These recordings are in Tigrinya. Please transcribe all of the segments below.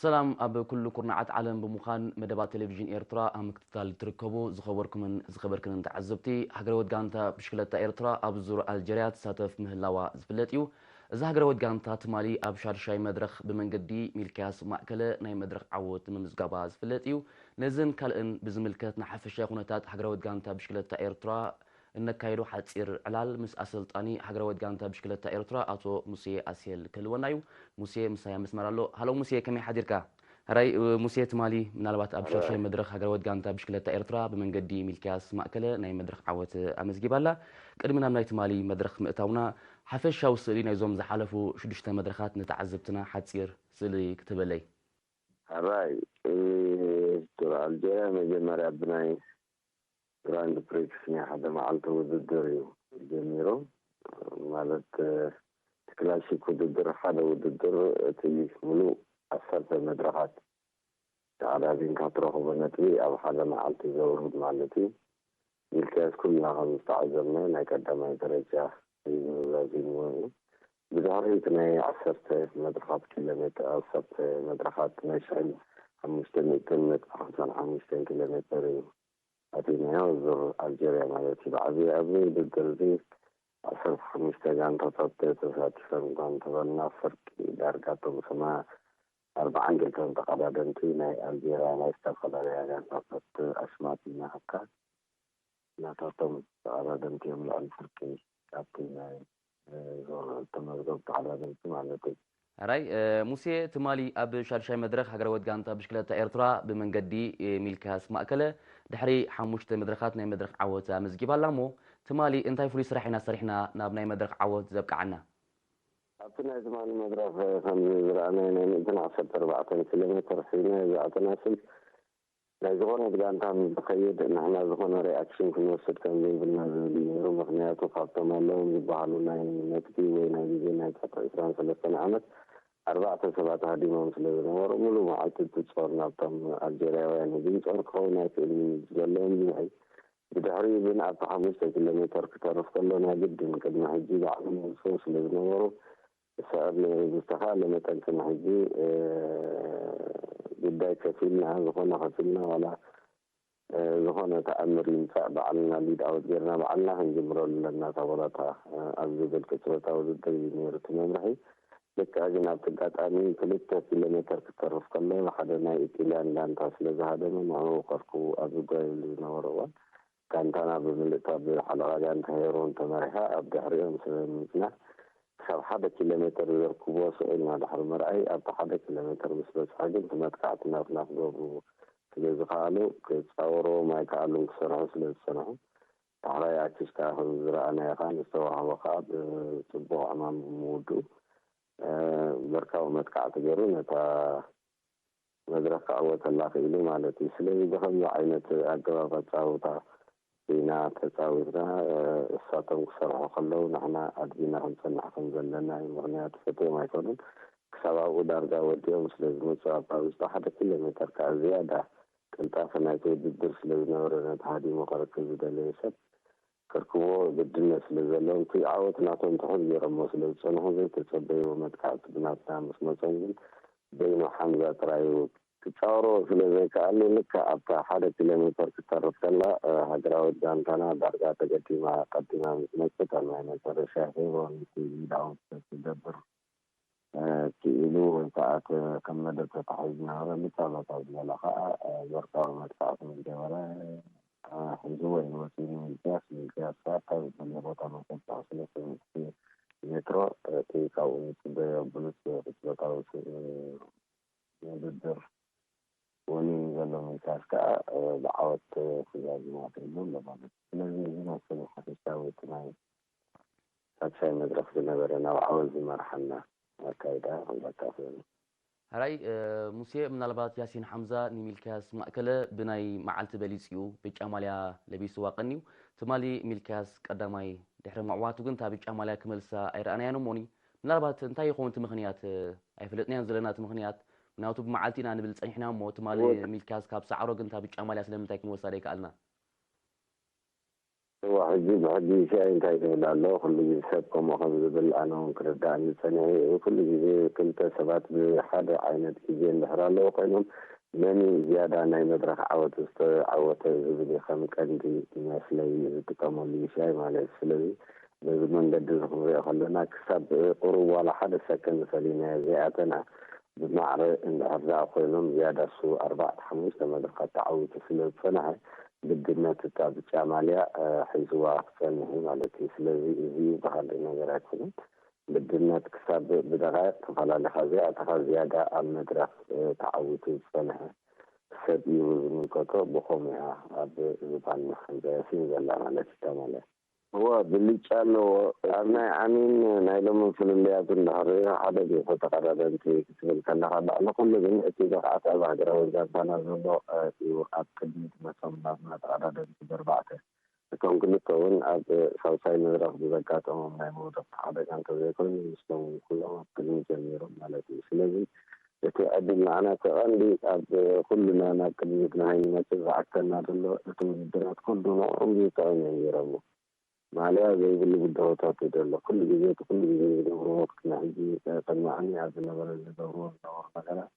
ሰላም ኣብ ኩሉ ኩርናዓት ዓለም ብምዃን መደባት ቴሌቪዥን ኤርትራ ኣብ ምክትታል ትርከቡ ዝኸበርኩምን ዝኸበርክንን ተዓዘብቲ፣ ሃገራዊት ጋንታ ብሽክለታ ኤርትራ ኣብ ዙር ኣልጀርያ ትሳተፍ ምህላዋ ዝፍለጥ እዩ። እዛ ሃገራዊት ጋንታ ትማሊ ኣብ ሻድሻይ መድረኽ ብመንገዲ ሚልክያስ ማእከለ ናይ መድረኽ ዓወት ምምዝጋባ ዝፍለጥ እዩ። ነዝን ካልእን ብዝምልከት ንሓፈሻ ኩነታት ሃገራዊት ጋንታ ብሽክለታ ኤርትራ እነካይዶ ሓጺር ዕላል ምስ ኣሰልጣኒ ሃገራዊት ጋንታ ብሽክለታ ኤርትራ ኣቶ ሙሴ ኣስየል ክህልወና እዩ። ሙሴ ምሳይ ኣብ መስመር ኣሎ። ሃሎ ሙሴ፣ ከመይ ሓዲርካ? ሕራይ፣ እ፣ ሙሴ፣ ትማሊ ምናልባት ኣብ ሻድሻይ መድረኽ ሃገራዊት ጋንታ ብሽክለታ ኤርትራ ብመንገዲ ሚልክያስ ማእከለ ናይ መድረኽ ዓወት ኣመዝጊባ ኣላ። ቅድሚ ናብ ናይ ትማሊ መድረኽ ምእታውና፣ ሓፈሻዊ ስእሊ ናይዞም ዝሓለፉ ሽዱሽተ መድረኻት ንተዓዘብትና ሓጺር ስእሊ ክትህበለይ? ሕራይ፣ እ፣ ቱር ኣልጀርያ መጀመርያ ብናይ ግራንድ ፕሪክስ ናይ ሓደ መዓልቲ ውድድር እዩ ጀሚሩ። ማለት፣ እ፣ እቲ ክላሲክ ውድድር ሓደ ውድድር፣ እቲ ሙሉእ ዓሰርተ መድረኻት ተዓዳዲምካ ትረኽቦ ነጥቢ ኣብ ሓደ መዓልቲ ዘውርድ ማለት እዩ። ሚልክያስ ኩልና ከም ዝተዓዘብናዮ ናይ ቀዳማይ ደረጃ እዩ ዛዚምዎ እዩ። ብድሕሪ እቲ ናይ ዓሰርተ መድረኻት ኪሎ ሜትር፣ ዓሰርተ መድረኻት ናይ ሽሕን ሓሙሽተ ሚእትን ነጥቢ ሓምሳን ሓሙሽተን ኪሎ ሜትር እዩ ኣቲናዮ፣ ዙር ኣልጀርያ ማለት እዩ። ብዓብዪ ኣብዚ ውድድር እዚ ዓሰርተ ሓሙሽተ ጋንታታት ተሳቲፈን እኳ እንተበልና፣ ፍርቂ ዳርጋ እቶም ሰማ-፣ ኣርብዓን ክልተን ተቐዳደምቲ ናይ ኣልጀርያ ናይ ዝተፈላለያ ጋንታታት ኣሽማት ኢና። ናታቶም ተቐዳደምቲ እዮም ልዕሊ ፍርቂ ካብቲ ናይ፣ እ፣ ዞን ተመዝገቡ ተቐዳደምቲ ማለት እዩ። ሕራይ፣ እ፣ ሙሴ፣ ትማሊ ኣብ ሻድሻይ መድረኽ ሃገራዊት ጋንታ ብሽክለታ ኤርትራ ብመንገዲ፣ እ፣ ሚልክያስ ማእከለ ድሕሪ ሓሙሽተ መድረኻት ናይ መድረኽ ዓወት ኣመዝጊባ ኣላ እሞ፣ ትማሊ እንታይ ፍሉይ ስራሕ ኢና ሰሪሕና ናብ ናይ መድረኽ ዓወት ዘብቅዓና? ኣብቲ ናይ ትማሊ መድረኽ ከም ዝረኣናዮ ናይ ሚእትን ዓሰርተ ኣርባዕተን ኪሎ ሜትር ሒዝና ዘዕተናስል ናይ ዝኾነት ጋንታ ምስ ዝኸይድ ንሕና ዝኾነ ሪኣክሽን ክንወስድ ከም ዘይብልና ዝብል እዩ ነይሩ። ምኽንያቱ ካብቶም ኣለዎም ዝበሃሉ ናይ ነጥቢ ወይ ናይ ግዜ ናይ ትሕቲ ዕስራን ሰለስተን ዓመት ኣርባዕተ ሰባት ሃዲሞም ስለ ዝነበሩ፣ ሙሉእ መዓልቲ እቲ ጾር ናብቶም ኣልጀርያውያን እዩ። ግን ጾር ክኸውን ኣይክእልን እዩ ዘለዎም ብዝሒ። ብድሕሪኡ ግን ኣብቲ ሓሙሽተ ኪሎ ሜተር ክተርፍ ከሎ ናይ ግድን ቅድሚ ሕጂ ባዕሎም ይውፅኡ ስለ ዝነበሩ፣ ስዕር ነይሩ። ብዝተኻእለ መጠን ቅድሚ ሕጂ፣ እ፣ ጉዳይ ከፊልና፣ ዝኾነ ከፊልና ዋላ፣ እ፣ ዝኾነ ተኣምር ይምፃእ ባዕልና ሊድ ኣውት ጌርና ባዕልና ክንጅምረሉ ኣለና እታ ቦታታ፣ እ፣ ኣብ ዝብል ቅጽበታዊ ውድድር እዩ ነይሩ እቲ መምርሒ። ልክዕ ግን ኣብቲ ኣጋጣሚ ክልተ ኪሎ ሜተር ክተርፍ ከሎ ሓደ ናይ ኢጣልያን ጋንታ ስለ ዝሃደመ ንዕኡ ከርክቡ ኣብ ዝጓየሉ ዝነበረ እዋን፣ ጋንታና ብምልእታ ብሓለቓ ጋንታ ሄሮን ተመሪሓ ኣብ ድሕሪኦም ስለ ምጽና፣ ክሳብ ሓደ ኪሎ ሜተር ዘርክብዎ ስቕ ኢልና ድሕሪ ምርኣይ፣ ኣብቲ ሓደ ኪሎ ሜተር ምስ በጽሐ ግን እቲ መጥቃዕቲ ናትና ክገብሩ ስለ ዝኸኣሉ፣ ክጻወርዎም ኣይከኣሉን ክሰርሑ ስለ ዝጸንሑ፣ ዳሕራይ ኣኪስ ከኣ ከም ዝረኣናዮ ከኣ ንዝተዋህቦ ከኣ ብጽቡቕ ዕማም ብምውድኡ፣ እ፣ በርካዊ መጥቃዕቲ ገይሩ ነታ መድረኽ ክዕወተላ ክኢሉ ማለት እዩ። ስለዚ ብኸምዚ ዓይነት ኣገባብ ኣጻውታ ኢና ተጻዊትና፣ እ፣ እሳቶም ክሰርሑ ከለዉ ንሕና ኣድቢና ክንጸንሕ ከም ዘለና እዩ። ምኽንያቱ ፈትዮም ኣይኮኑን። ክሳብ ኣብኡ ዳርጋ ወዲኦም ስለ ዝመጹ ኣብታ ውሽጢ ሓደ ኪሎ ሜተር ከኣ ዝያዳ ቅልጣፈ ናይቲ ውድድር ስለ ዝነበረ ነቲ ሃዲሙ ክረክብ ዝደለየ ሰብ ከርክብዎ ግድነት ስለ ዘለዎም፣ እቲ ዓወት ናቶም ትሑት ገይሮሞ ስለ ዝጸንሑ፣ ዘይተጸበይዎ መጥቃዕቲ ብናትና ምስ መጾም ግን በይኑ ሓምዛ ጥራይ እዩ። ክጻወሮ ስለ ዘይከኣሉ፣ ልክዕ ኣብታ ሓደ ኪሎ ሜተር ክትተርፍ ከላ፣ እ፣ ሃገራዊት ጋንታና ዳርጋ ተገዲማ ቀዲማ ምስ መጸት፣ ኣብ ናይ መጨረሻ ሄሮን እቲ ሊድ ኣውት ክትገብር እ፣ ክኢሉ ወይ ከኣ ተ-፣ ከም መደብ ተታሒዙ ነበረ። ብቻ በታ ዝበላ ከኣ፣ እ፣ ወርቃዊ መጥቃዕቲ ምስ ገበረ፣ እ፣ ሒዝዎ እዩ ወጺኡ ሚልክያስ። ሚልክያስ ከኣ ካብ ዝደልዮ ቦታ መጸብጸቢ ስለ ሰሚዕኩ ሜትሮ፣ እቲ ካብኡ ዝጽበዮ ብሉጽ ቅጽበታዊ ስ-፣ ውድድር ወኒኑ ዘሎ ሚልክያስ ከኣ፣ እ፣ ብዓወት ክዛዝማ ክኢሉ ኣሎ ማለት እዩ። ስለዚ እዚ መሰሉ ሓፈሻዊ እቲ ናይ ሳልሳይ መድረኽ ዝነበረ ናብ ዓወት ዝመርሓና ኣካይዳ ክንረካ ክእል። ሕራይ፣ እ፣ ሙሴ፣ ምናልባት ያሲን ሓምዛ ንሚልክያስ ማእከለ ብናይ መዓልቲ በሊጽ እዩ፣ ብጫ ማልያ ለቢስዋ ቀንዩ። ትማሊ ሚልክያስ ቀዳማይ ድሕሪ ምዕዋቱ ግን እታ ብጫ ማልያ ክመልሳ ኣይረኣናያን እሞኒ። ምናልባት እንታይ ይኸውን እቲ ምኽንያት? እ፣ ኣይፈለጥናዮን ዘለና እቲ ምኽንያት። ምክንያቱ ብመዓልቲ ኢና ንብል ጸኒሕና እሞ፣ ትማሊ እወ። ሚልክያስ ካብ ሰዓሮ ግን እታ ብጫ ማልያ ስለምንታይ ክንወስዳ ዘይከኣልና? እዋ ሕጂ ብሕጊ ሻይ እንታይ ዝብል ኣሎ? ኩሉ ግዜ ሰብ ከምኡ ከም ዝብል ኣነ እውን ክርዳእኒ ዝጸንሐ እዩ። ኩሉ ግዜ ክልተ ሰባት ብሓደ ዓይነት ግዜ እንድሕር ኣለዉ ኮይኖም መን እዩ ዝያዳ ናይ መድረኽ ዓወት ዝተዓወተ ዝብል እዩ ከም ቀንዲ መስለይ ዝጥቀመሉ እዩ ሻይ ማለት እዩ። ስለዚ በዚ መንገዲ እዚ ክንሪኦ ከለና ክሳብ ቁሩብ ዋላ ሓደ ሰከንድ ፈሊናዮ ዘይኣተና ብማዕረ እንድሕር ደኣ ኮይኖም ዝያዳ እሱ ኣርባዕተ ሓሙሽተ መድረኻት ተዓዊቱ ስለ ዝጸንሐ ግድነት እታ ብጫ ማልያ ሒዝዋ ክጸንሕ እዩ ማለት እዩ። ስለዚ እዚ በሃሊ ነገር ኣይኮነን። ግድነት ክሳብ ብደቓይቕ ተፈላሊኻ ዘይኣተኻ ዝያዳ ኣብ መድረኽ ተዓዊቱ ዝጸንሐ ሰብ እዩ ዝምልከቶ። ብኸምኡ እያ ኣብ ዝባን መሓንዘያሲን ዘላ ማለት እዩ። እዋ ብልጫ ኣለዎ። ኣብ ናይ ዓሚን ናይ ሎምን ፍልልያት እንድሕር ሪኢኻ ሓደ ዲኹ ተቐዳደምቲ ክትብል ከለኻ ልዕሊ ኩሉ ግን እቲ ብቕዓት ኣብ ሃገራዊ ጋንታና ዘሎ እዩ ኣብ ቅድሚት ነቶም ናትና ተቐዳደምቲ በርባዕተ እቶም ክልተ እውን ኣብ ሳልሳይ መድረኽ ብዘጋጠሞም ናይ መውደቕቲ ሓደጋ እንተዘይኮይኑ ምስቶም እውን ኩሎም ኣብ ቅድሚ ጀሚሮም ማለት እዩ። ስለዚ እቲ ዕድል ንዓና እቲ ቀንዲ ኣብ ኩልና ናብ ቅድሚት ንኸይንመፅእ ዝዓግተና ዘሎ እቲ ውድድራት ኩሉ ንዕኦም ዝጥዕም እዮም ገይሮሞ። ማልያ ዘይብሉ ብድሆታት እዩ ዘሎ። ኩሉ ግዜ እቲ ኩሉ ግዜ ዝገብርዎ ክሳብ ሕጂ ቅድሚ ዓሚ ኣብ ዝነበረ ዝገብርዎ ዝነበሩ ነገራት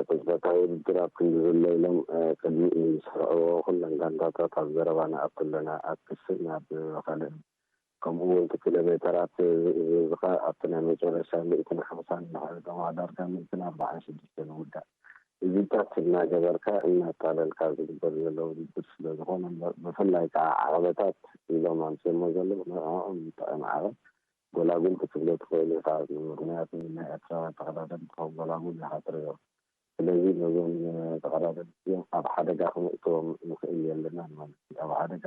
ቅጽበታዊ ውድድር ኣብ ክንዲ ዘሎ ኢሎም ቅድሚኡ ዝሰርዕዎ ኩለን ጋንታታት ኣብ ዘረባ ንኣቱ ኣለና። ኣብ ክስን ኣብ ካልእን ከምኡ እውን እቲ ኪሎ ሜተራት ዝእዝዝኻ ኣብቲ ናይ መጨረሻ ሚእትን ሓምሳን እንድሕር ድማ ዳርጋ ሚእትን ኣርባዓን ሽዱሽተን ይውዳእ። እዚታት እናገበርካ እናጣለልካ ዝግበር ዘሎ ውድድር ስለ ዝኾነ እምበር ብፍላይ ከዓ ዓቐበታት ኢሎም ኣምፅኦሞ ዘለዉ ንዕኦም ዝጥዕም ዓቐብ ጎላጉል ክትብሎ ትኽእል ኢኻ። ምኽንያቱ ናይ ኤርትራውያን ተቐዳደምቲ ከም ጎላጉል ኢኻ ትሪኦ። ስለዚ ነዞም ተቐዳደምቲ እዚኦም ኣብ ሓደጋ ክነእትዎም ንኽእል የለናን ማለት እዩ። ኣብ ሓደጋ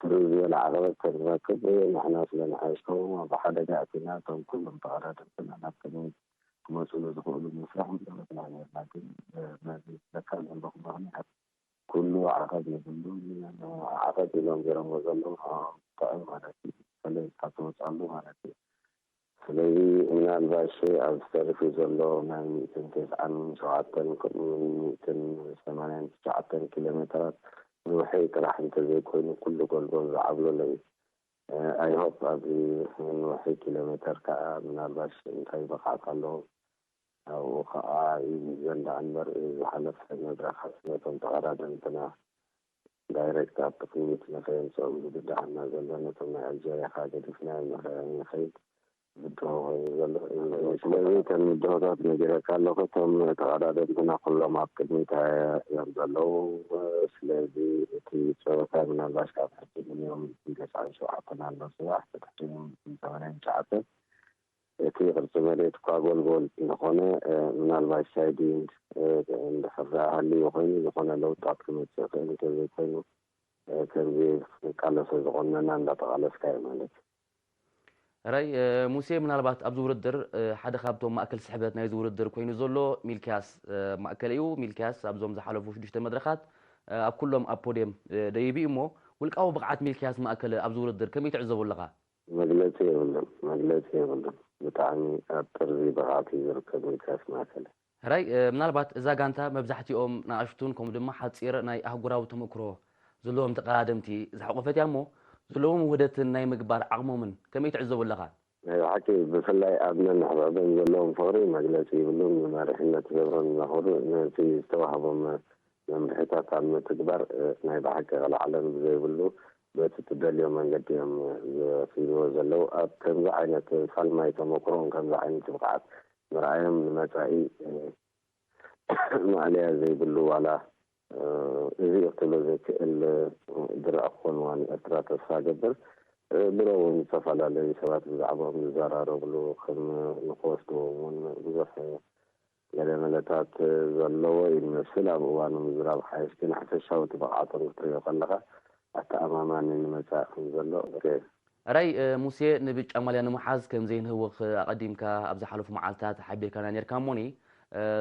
ትርር ዝበለ ዓቐበት ተንረክብ ንሕና ስለ ንሓይሽ ከምኡ ኣብ ሓደጋ ኣቲና እቶም ኩሎም ተቐዳደምትና ናብ ቅድሚት ክመፁሉ ዝኽእሉ መስርሕ ንገብረትና ነርና። ግን ነዚ ለካ ዘለኹ ምኽንያት ኩሉ ዓቐብ የብሉን። ዓቐብ ኢሎም ገይሮሞ ዘለዉ ንዕኦም ጥዕም ማለት እዩ። ፈለይካ ትወፅኣሉ ማለት እዩ። ስለዚ ምናልባሽ ኣብዚ ተሪፉ ዘሎ ናይ ሚእትን ተስዓን ሸውዓተን ከምኡ እውን ሚእትን ሰማንያን ትሽዓተን ኪሎ ሜትራት ንውሒ ጥራሕ እንተዘይኮይኑ ኩሉ ጎልጎል ዝዓብለሎ እዩ። ኣይሆፕ ኣብዚ ንውሒ ኪሎ ሜተር ከዓ ምናልባሽ እንታይ ብቕዓት ኣለዎም ኣብኡ ከዓ ይምዘን ደኣ እምበር ዝሓለፈ መድረኻት ነቶም ተቐዳደምትና ዳይሬክት ኣብ ቅድሚት ንኸየምፅኦም ዝግድኣና ዘሎ ነቶም ናይ ኣልጀርያ ከዓ ገዲፍና ንኸይድ ብድሆ ኮይኑ ዘሎ እዩ። ስለዚ እተን ብድሆታት ነጊረካ ኣለኹ። እቶም ተቐዳደምትና ኩሎም ኣብ ቅድሚት እዮም ዘለዉ። ስለዚ እቲ ፀወታ ምናልባሽ ካብ ሕጂ ሚኒዮም ተስዓን ሸውዓተን ኣሎ፣ ፅባሕ ተትሕጂ ሚኒዮም ሰማንያን ትሽዓተን። እቲ ቅርፂ መሬት እኳ ጎልጎል እንተኾነ ምናልባሽ ሳይድ ዊንድ እንድሕር ደኣ ሃልዩ ኮይኑ ዝኾነ ለውጢ ኣብ ክመፅእ ይኽእል፣ እንተዘይኮይኑ ከምዚ ክንቃለሶ ዝቆመና እንዳተቓለስካ እዩ ማለት እዩ። ራይ ሙሴ፣ ምናልባት ኣብዚ ውድድር ሓደ ካብቶም ማእከል ስሕበት ናይዚ ውድድር ኮይኑ ዘሎ ሚልክያስ ማእከል እዩ። ሚልክያስ ኣብዞም ዝሓለፉ ሽዱሽተ መድረኻት ኣብ ኩሎም ኣብ ፖድየም ደይቡ እዩ እሞ ውልቃዊ ብቕዓት ሚልክያስ ማእከል ኣብዚ ውድድር ከመይ ትዕዘቦ ኣለኻ? መግለጺ የብሉን፣ መግለጺ የብሉን። ብጣዕሚ ኣብ ጥርዚ ብቕዓት እዩ ዝርከብ ሚልክያስ ማእከል። ሕራይ፣ ምናልባት እዛ ጋንታ መብዛሕትኦም ንኣሽቱን ከምኡ ድማ ሓጺር ናይ ኣህጉራዊ ተመክሮ ዘለዎም ተቐዳደምቲ ዝሓቖፈት እያ እሞ፣ ዘለዎም ውህደትን ናይ ምግባር ዓቕሞምን ከመይ ትዕዘቦ ኣለኻ? ናይ ብሓቂ፣ ብፍላይ ኣብ ነንሕድሕዶም ዘለዎም ፍቕሪ መግለጺ ይብሉን። ንመሪሕነት ሄብሮን እናኸዱ ነቲ ዝተዋህቦም መምርሒታት ኣብ ምትግባር ናይ ብሓቂ ክልዓለን ብዘይብሉ በቲ ትደልዮ መንገዲ እዮም ዘኪድዎ ዘለዉ። ኣብ ከምዚ ዓይነት ፋልማይ ተመኩሮን ከምዚ ዓይነት ብቕዓት ምርኣዮም ንመጻኢ ማእለያ ዘይብሉ ዋላ እዚ እዩ ክትብሎ ዘይክእል ድራዕ ክኾንዋ ንኤርትራ ተስፋ ገብር። ድሮ እውን ዝተፈላለዩ ሰባት ብዛዕባኦም ዝዘራረብሉ ከም ንክወስድዎም እውን ብዙሕ ገለ መለታት ዘለዎ እዩ ዝመስል። ኣብ እዋኑ ምዝራብ ሓይሽ ግን ሓፈሻዊ እቲ ብቕዓቶም ክትሪኦ ከለኻ ኣተኣማማኒ ንመጻኢ ከም ዘሎ እርኤ። ራይ ሙሴ ንብጫ ማልያ ንምሓዝ ከም ዘይንህውኽ ኣቐዲምካ ኣብ ዝሓለፉ መዓልትታት ሓቢርካና ነርካ እሞኒ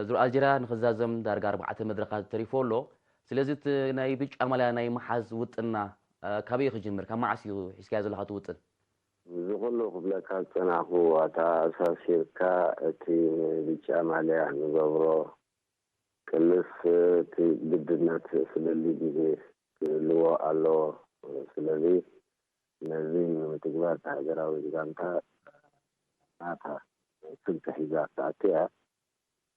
ዙር ኣልጀርያ ንክዛዘም ዳርጋ ኣርባዕተ መድረኻት ተሪፎ ኣሎ። ስለዚ እቲ ናይ ብጫ ማልያ ናይ ምሓዝ ውጥና ካበይ ክጅምር? ካብ መዓስ እዩ ሒዝካዮ ዘለኻ እቲ ውጥን? እዚ ኩሉ ክብለካ ዝጸናሕኩ ኣተኣሳሲርካ እቲ ንብጫ ማልያ ንገብሮ ቅልስ እቲ ግድነት ፍልልይ ግዜ ክህልዎ ኣለዎ። ስለዚ ነዚ ንምትግባር ሃገራዊ ጋንታ ናታ ስልቲ ሒዛ ክትኣቱ እያ።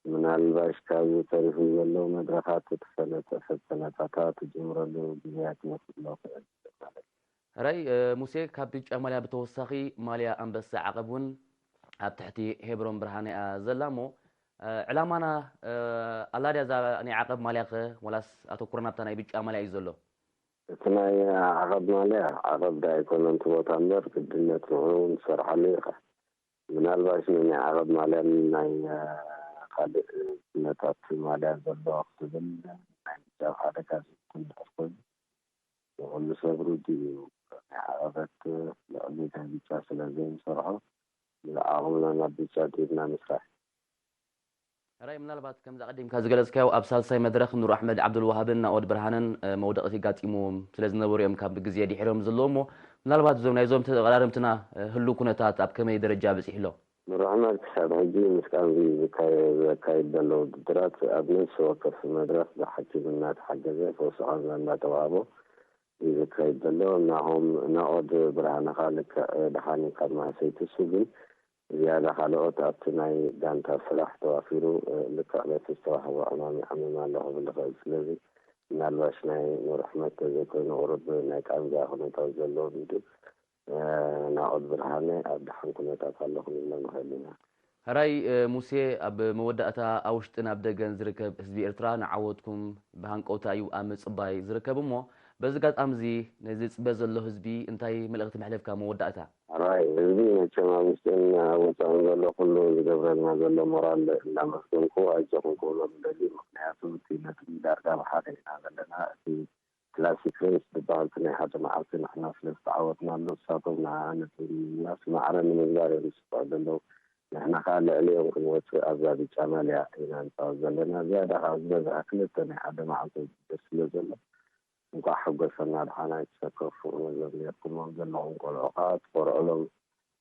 ምናልባሽ ካብዚ ተሪፉ ዘለዉ መድረኻት እቲ ፈለጠ ፈተነታታት ትጅምረሉ ግዜያት ይመስሎ ክእል ማለት እዩ። ሕራይ ሙሴ፣ ካብ ብጫ ማልያ ብተወሳኺ ማልያ ኣንበሳ ዓቐብ እውን ኣብ ትሕቲ ሄብሮን ብርሃነ እያ ዘላ እሞ ዕላማና ኣላድያ እዛ ናይ ዓቐብ ማልያ ኸ ወላስ ኣተኩሮ ናብታ ናይ ብጫ ማልያ እዩ ዘሎ? እቲ ናይ ዓቐብ ማልያ ዓቐብ ዳ ኣይኮነን እቲ ቦታ እምበር ግድነት ንዕኡ ንሰርሓሉ ኢኻ። ምናልባሽ ናይ ዓቐብ ማልያን ናይ ካልእ ነታት ማልያ ዘሎ ክትብል ናይ ምጃብ ሓደጋ ዝትንሕር ኮይኑ ንኹሉ ሰብ ርዱ እዩ። ናይ ዓቐበት ልዕሊ ናይ ብጫ ስለ ዘይንሰርሖ ብዓቕምና ናብ ብጫ ዲብና ንስራሕ። ሕራይ ምናልባት ከምዚ ኣቐዲምካ ዝገለጽካዮ ኣብ ሳልሳይ መድረኽ ኑር ኣሕመድ ዓብዱልዋሃብን ናኦድ ብርሃንን መውደቕቲ ጋጢምዎም ስለ ዝነበሩ እዮም ካብ ግዜ ድሒሮም ዘለዉ እሞ ምናልባት እዞም ናይዞም ተቐዳደምትና ህሉ ኩነታት ኣብ ከመይ ደረጃ በጺሑ ኣሎ? ኑር ኣሕመድ ክሳብ ሕጂ ምስ ቃንዚ ዘካየድ ዘሎ ውድድራት ኣብ ነፍሲ ወከፍ መድረኽ ብሓኪም እናተሓገዘ ፈውሲ ቃንዛ እናተዋህቦ እዩ ዝካየድ ዘሎ። ናሆም ናኦድ ብርሃነ ኸኣ ልክዕ ደሓን እዩ ካብ ማህሰይቲ እሱ ግን ዝያዳ ካልኦት ኣብቲ ናይ ጋንታ ስራሕ ተዋፊሩ ልክዕ በቲ ዝተዋህቦ ዕማም ይዓምም ኣሎ ክብል ይኽእል። ስለዚ ምናልባሽ ናይ ኑር ኣሕመድ ተዘይኮይኑ ቁሩብ ናይ ቃንዛ ኩነታት ዘለዎ እንድዩ። ናኦድ ብርሃነ ኣብ ደሓን ኩነታት ኣሎ ክንብሎ ንኽእል ኢና። ሕራይ ሙሴ፣ ኣብ መወዳእታ ኣብ ውሽጥን ኣብ ደገን ዝርከብ ህዝቢ ኤርትራ ንዓወትኩም ብሃንቀውታ እዩ ኣብ ምጽባይ ዝርከብ እሞ በዚ ኣጋጣሚ እዚ ነዚ ዝጽበ ዘሎ ህዝቢ እንታይ መልእኽቲ መሕለፍካ መወዳእታ? ሕራይ ህዝቢ መቸም ኣብ ውሽጥን ኣብ ወጻእን ዘሎ ኩሉ ዝገብረልና ዘሎ ሞራል እንዳመስገንኩ ኣጆኹም ክብሎም ይደሊ። ምኽንያቱ እቲ ነጥቢ ዳርጋ ብሓደ ኢና ዘለና። እቲ ክላሲክ ሬስ ዝበሃል እቲ ናይ ሓደ መዓልቲ ንሕና ስለ ዝተዓወትናሉ እሳቶም ንዓ ነጥቢ ንምምላስ ማዕረ ንምግባር እዮም ዝስክዑ ዘለዉ። ንሕና ከዓ ልዕሊኦም ክንወፅእ ኣብዛ ብጫ ማልያ ኢና ንፃወት ዘለና። ዝያዳ ከዓ ዝበዝሐ ክልተ ናይ ሓደ መዓልቲ ውድድር ስለ ዘሎ እንኳዕ ሓጎሰና ደሓና ኣይትሰከፉ ነዞም ጌርኩሞም ዘለኹም ቆልዑ ከዓ ትኮርዑሎም።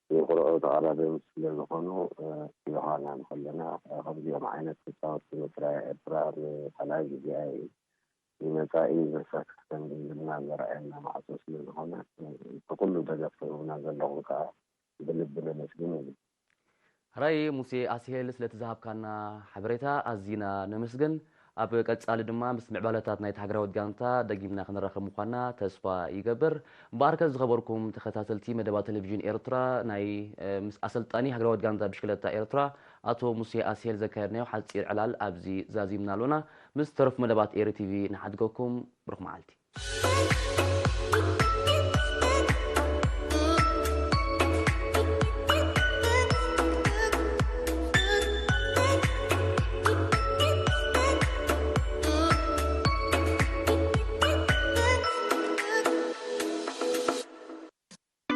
ንኩርዑ ተቐዳደምቲ ስለ ዝኾኑ ዮሃና ንኸለና ከምዚኦም ዓይነት ተፃወትቲ ምፅራይ ኤርትራ ንካልኣይ ግዜኣ እዩ። ንመፃኢ ዘሳክፍ ከም ዝብልና ዘርኣየና ማዕፆ ስለ ዝኾነ ብኩሉ ደገፍ ትህቡና ዘለኹም ከዓ ብልቢ ነመስግን እዩ። ሕራይ ሙሴ ኣስሄል ስለቲ ዝሃብካና ሓበሬታ ኣዚና ነመስግን። ኣብ ቀጻሊ ድማ ምስ ምዕባለታት ናይቲ ሃገራዊት ጋንታ ደጊምና ክንራኸብ ምዃንና ተስፋ ይገብር። እምበኣርከ ዝኸበርኩም ተኸታተልቲ መደባት ቴሌቪዥን ኤርትራ ናይ ምስ ኣሰልጣኒ ሃገራዊት ጋንታ ብሽክለታ ኤርትራ ኣቶ ሙሴ ኣስሄል ዘካየድናዮ ሓጺር ዕላል ኣብዚ ዛዚምና ኣሎና። ምስ ተረፉ መደባት ኤሪ ቲቪ ንሓድገኩም። ብሩኽ መዓልቲ።